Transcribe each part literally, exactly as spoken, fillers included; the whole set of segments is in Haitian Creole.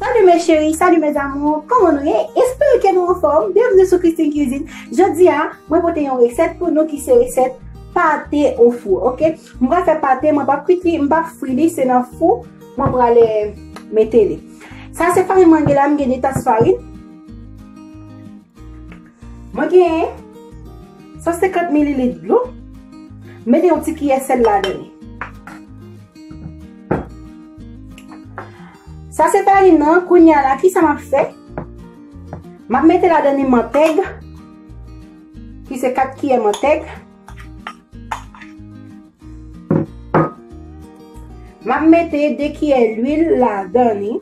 Salut mes chéris, salut mes amours, kòman nou ye? Espere ke nou anfòm. Byenvni sou Christine Cuisine. Jodi a, mwen pote yon resèt pou nou ki se resèt pate o fou, oke? Mwen pral fè pate, mwen p ap kwit li, mwen p ap fri li, se nan fou mwen pral, eh, mete li. Sa se farin mwen gen la, mwen gen de tas farin. Mwen gen san senkant mililit dlo. Mete yon ti kiyè sèl ladan li. Sa se farin nan, kounye a la, ki sa m ap fè? M ap mete ladan li mantèg, ki se kat kiyè mantèg. M ap mete de kiyè lwil ladan li,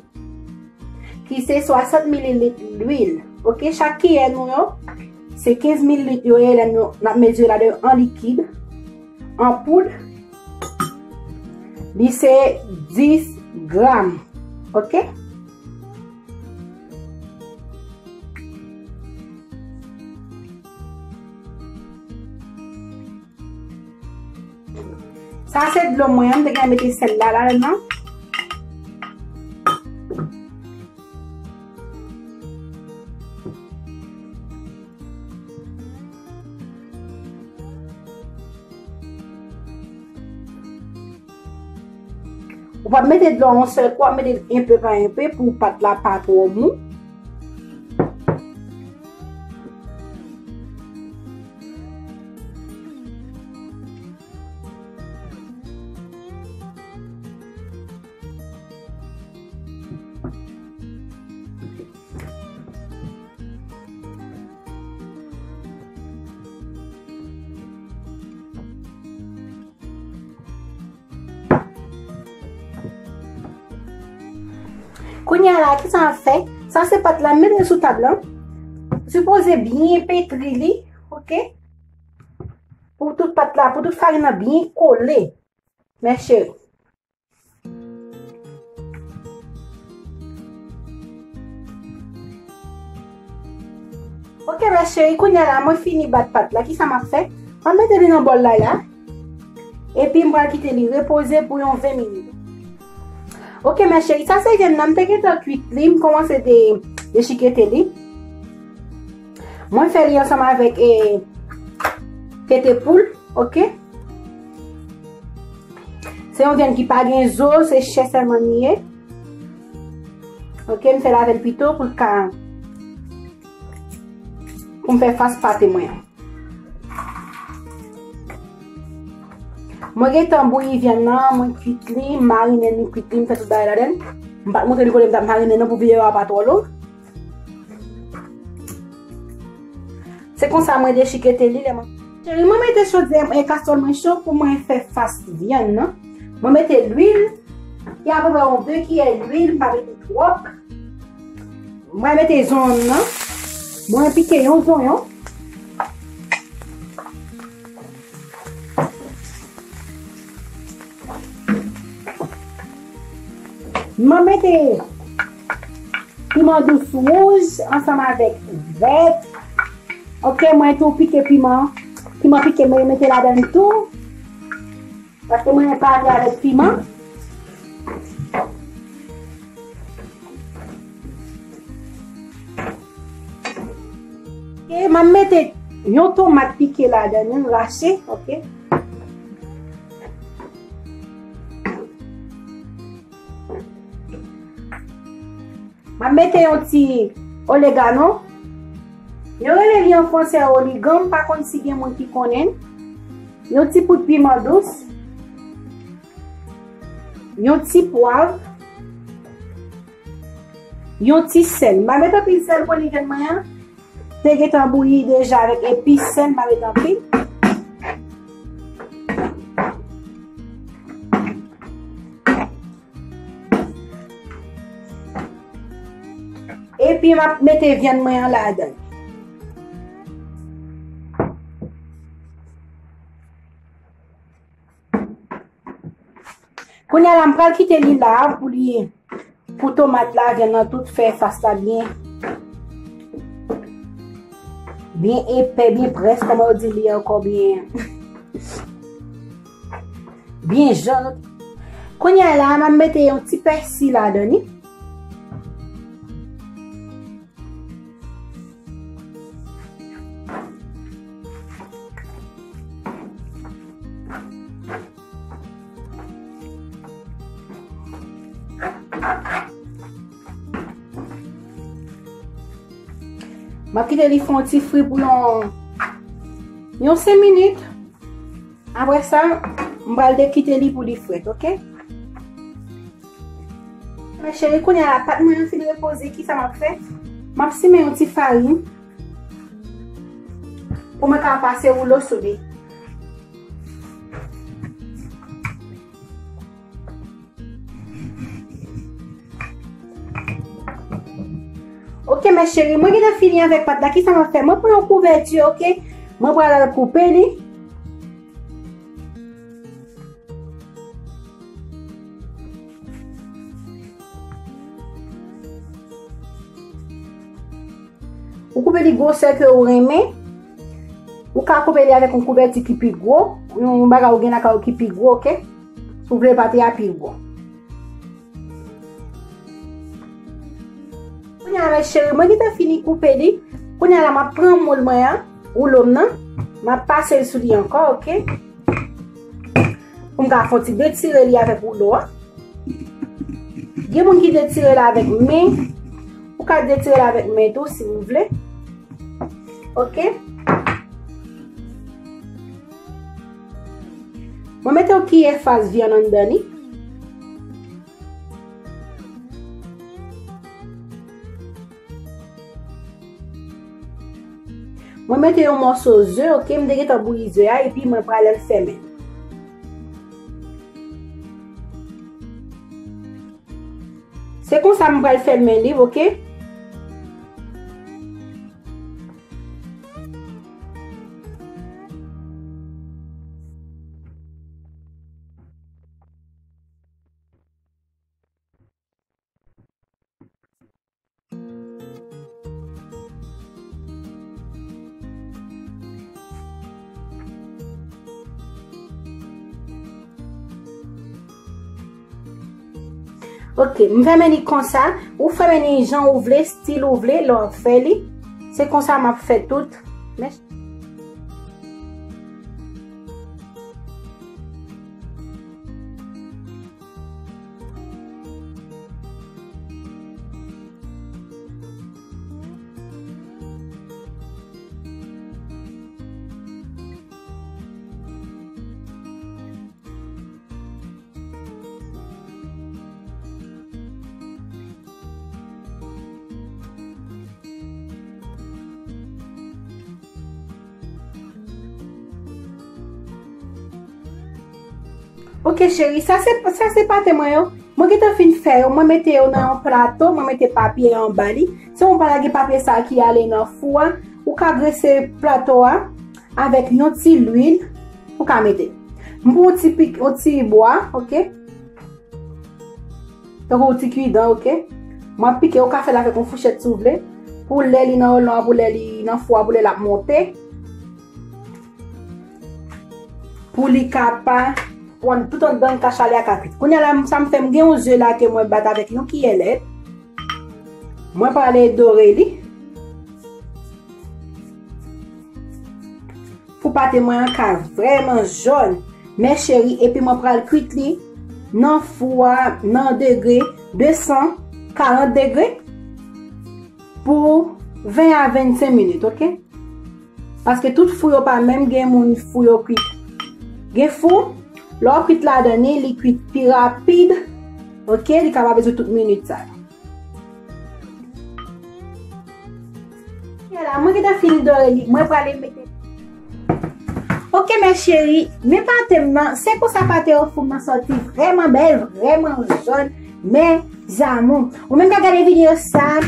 ki se swasant mililit lwil. Oke, chak kiyè nou yo, se kenz mililit yo ye, lè nou, n ap mezire ladan yo an likid, an poud, li se dis gram. Oke? Sa se dlo mwen an, m te gen mete sèl la ladan. Ou p ap mete dlo yon sèl kou, w ap mete enpe pa enpe pou pat la pa twò mou. Kounye a la, ki sa m ap fè? Sa se pat la, m mete l sou tab lan. Sipoze byen petri li, oke? Pou tout pat la, pou tout farin nan byen kole. Mes chéris. Oke, mes chéris, kounye a la, mwen fini bat pat la. Ki sa m ap fè? M ap mete li nan bòl la, la. Epi m pral kite li repoze pou yon ven minit. Oke, mes chéris, sa se vyann nan, m te gentan kwit li, m kòmanse de, dechikete li. Mwen fè li ansanm avèk, eh, tete poul, oke? Se yon vyann ki pa gen zo, se chè sèlman li ye. Oke, m fè l avè l pito pou l ka, pou m fè fas pate mwen an. Mwen gentan bouyi vyann nan, mwen kwit li, m marinen li, m kwit li, m fè tout bagay ladan l. M pa t montre nou kote m t ap marinen non pou videyo a pa twò long. Se konsa mwen dechikete li lè mwen. Cheri, mwen mete chodyè, eh, kastwòl mwen cho pou mwen fè fas vyann nan. Mwen mete lwil, ki apeprè yon de kiyè lwil, m pa mete twòp. Mwen mete zonyon nan. Mwen pike yon zonyon. Mwen mete piman dous wouj ansanm avèk vèt. Oke, mwen tou pike piman. Piman pike, mwen mete ladan l tou. Paske mwen epanye avèk piman. E m ap mete yon tomat pike ladan li, rache, oke. M ap mete yon ti oregano. Yo rele li an franse oligan, m pa konn si gen moun ki konnen. Yon ti poud piman dous. Yon ti pwav. Yon ti sèl. M pa mete anpil sèl pou vyann mwen an. Te gentan bouyi deja avèk epis sèl, m pa mete anpil. Epi m ap mete vyann mwen an ladan. Kounye a la, m pral kite li la pou li, pou tomat la, vyann nan tout fè fas la byen, byen epè, byen près, kòman yo di li ankò, byen, byen jan. Kounye a la, m ap mete yon ti pèsi ladan li. M ap kite li fè yon ti fri pou yon, yon senk minit. Apre sa, m pral dekite li pou li frèt, oke? Mes chéries, kounye a la, pat mwen an fin repoze, kisa m ap fè? M ap simen yon ti farin pou mwen ka pase woulo sou li. Oke, mes chéries, mwen gentan fini avèk pat la. Kisa m ap fè? Mwen pran yon kouvèti, oke? Mwen pral al koupe li. Ou koupe li gwosè ke ou renmen. Ou ka koupe li avèk yon kouvèti ki pi gwo, yon bagay ou gen lakay ou ki pi gwo, oke? Si w vle pate a pi gwo. Kounye a, mes chéries, mwen gentan fini koupe li. Kounye a la, m ap pran moul mwen an, woulo m nan. M ap pase l sou li ankò, oke? Pou m ka fè yon ti detire li avèk woulo a. Gen moun ki detire l avèk men. Ou ka detire l avèk men tou, si w vle. Oke? Mwen mete yon kiyè fas vyann anndan li. Mwen mete yon mòso ze, oke, m te gentan bouyi ze a, epi mwen pral al fèmen. Se konsa m pral fèmen li, oke? Oke, m fèmen li konsa. Ou fèmen li jan ou vle, stil ou vle, lè w ap fè li. Se konsa m ap fè tout. Mèsi. Oke, cheri, sa se, sa se pate mwen yo. Mwen gentan fin fè yo. Mwen mete yo nan yon plato. Mwen mete papye anba li. Si w pa lage papye sa ki ale nan fou a, ou ka grese plato a avèk yon ti lwil. Ou ka mete. M pran yon ti pik, yon ti bwa, oke? Tankou yon ti kidan, oke? Mwen pike, ou ka fè l avèk yon fouchèt si w vle. Pou lè li nan olon an, pou lè li nan fou a, pou lè l ap monte. Pou li ka pa pran tout anndan l ka chale a ka kwit. Kounye a la, sa m fè, m gen yon ze la ke mwen bat avèk yon kiyè lèt. Mwen prale dore li. Pou pate mwen an ka vrèman jòn, mes chéries, epi mwen pral kwit li nan fou a nan degre de san karant degre pou ven a vennsenk minit, oke? Paske tout fou yo pa menm, gen moun fou yo kwit. Gen fou, lè w kwit ladan li, li kwit pi rapid, oke? Li ka pa bezwen tout minit sa yo. Vwala, mwen gentan fin dore li. Mwen prale mete. Oke, mes chéries, men pate m nan, se konsa pate yo fou m nan sòti vrèman bèl, vrèman jòn, mes amours. Ou menm k ap gade videyo sa,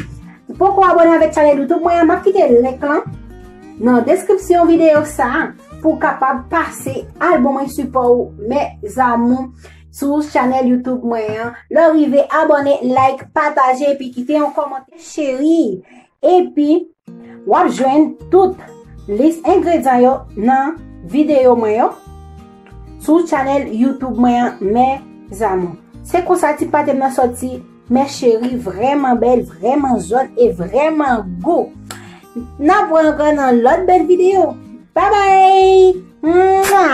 poko abòne avèk chanèl YouTube mwen an, m ap kite link lan nan deskripsyon videyo sa pou w kapab pase al ban mwen sipò w, mes amours, sou chanèl YouTube mwen an. Lè w rive, abòne, like, pataje, epi kite yon kòmantè, cheri. Epi, w ap jwenn tout lis engredyan yo nan videyo mwen yo sou chanèl YouTube mwen an, mes amours. Se konsa ti pate m nan sòti, mes chéries, vrèman bèl, vrèman jòn e vrèman gou. N ap wè ankò nan lòt bèl videyo. Babay! Mwa!